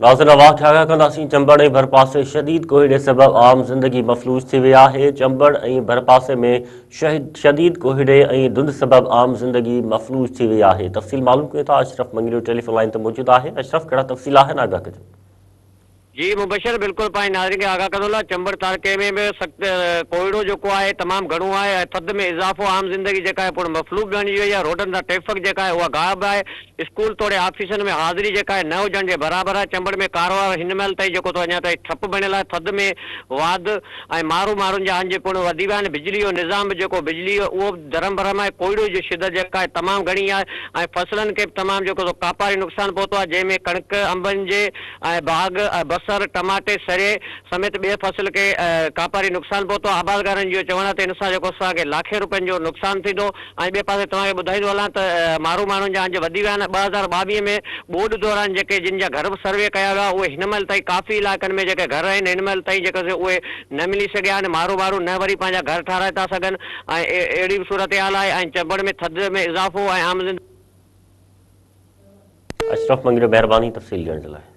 ناظرين اوهان کي آگاهه ڪنداسين چمبڙ ۽ ڀرپاسي شديد ڪوهيڙي سبب عام زندگي مفلوج ٿي وئي آهي چمبڙ ۽ ڀرپاسي ۾ شديد ڪوهيڙي ۽ ڌنڌ سبب عام زندگي مفلوج ٿي وئي آهي تفصيل معلوم ڪيون ٿا اشرف مڱريو ٽيليفون لائين تي موجود آهي اشرف ڪهڙا تفصيل آهن آگاهه ڪجو. جي مبشر بلڪل پنهنجي ناظرين کي آگاهه ڪندو هلان چمبڙ تعلقي ۾ به سخت ڪوهيڙو جيڪو آهي تمام گهڻو آهي ۽ ٿڌ ۾ اضافو عام زندگي جيڪا آهي پڻ مفلوج بڻجي وئي آهي روڊن تان ٽريفڪ جيڪا آهي اها غائب آهي اسڪول توڙي آفيسن ۾ حاضري جيڪا آهي نه هجڻ جي برابر آهي، چمبڙ ۾ ڪاروهنوار هن مهل تائين جيڪو ٿو اڃا تائين ٺپ بڻيل آهي، ٿڌ ۾ واڌ ۽ مارو ماڻهن جا هنج پڻ وڌي ويا آهن، بجلي جو نظام به جيڪو بجلي جو اهو به درهم برهم آهي، ڪوهيڙو جي شدت جيڪا آهي تمام گهڻي آهي ۽ فصلن کي به تمام جيڪو ٿو ڪاپاري نقصان پهتو آهي، جنهن ۾ ڪڻڪ، انبن جي ۽ باغ، بصر، ٽماٽي، سري سميت ٻئي فصل کي ڪاپاري نقصان پهتو آهي، آبادگارن جو چوڻ آهي ته ان سان جيڪو اسان کي لاکين روپين جو نقصان ٿيندو. ۽ ٻئي پاسي توهان کي ٻڌائيندو هلان ته مارو ماڻهن جا هنج وڌي ويا آهن، 2022 ۾ ٻوڏ دوران جيڪي جن جا گهر به سروي ڪيا ويا اهي هن مهل تائين ڪافي علائقن ۾ جيڪي گهر آهن هن مهل تائين جيڪي سي اهي نه ملي سگهيا آهن، مارو ماڻهو نه وري پنهنجا گهر ٺاهرائي ٿا سگهن ۽ اهڙي به صورتحال آهي ۽ چمبڙ ۾ ٿڌ ۾ اضافو ۽ عام زندگي اشرف مڱريو مهرباني تفصيل ڏيڻ جي لاء.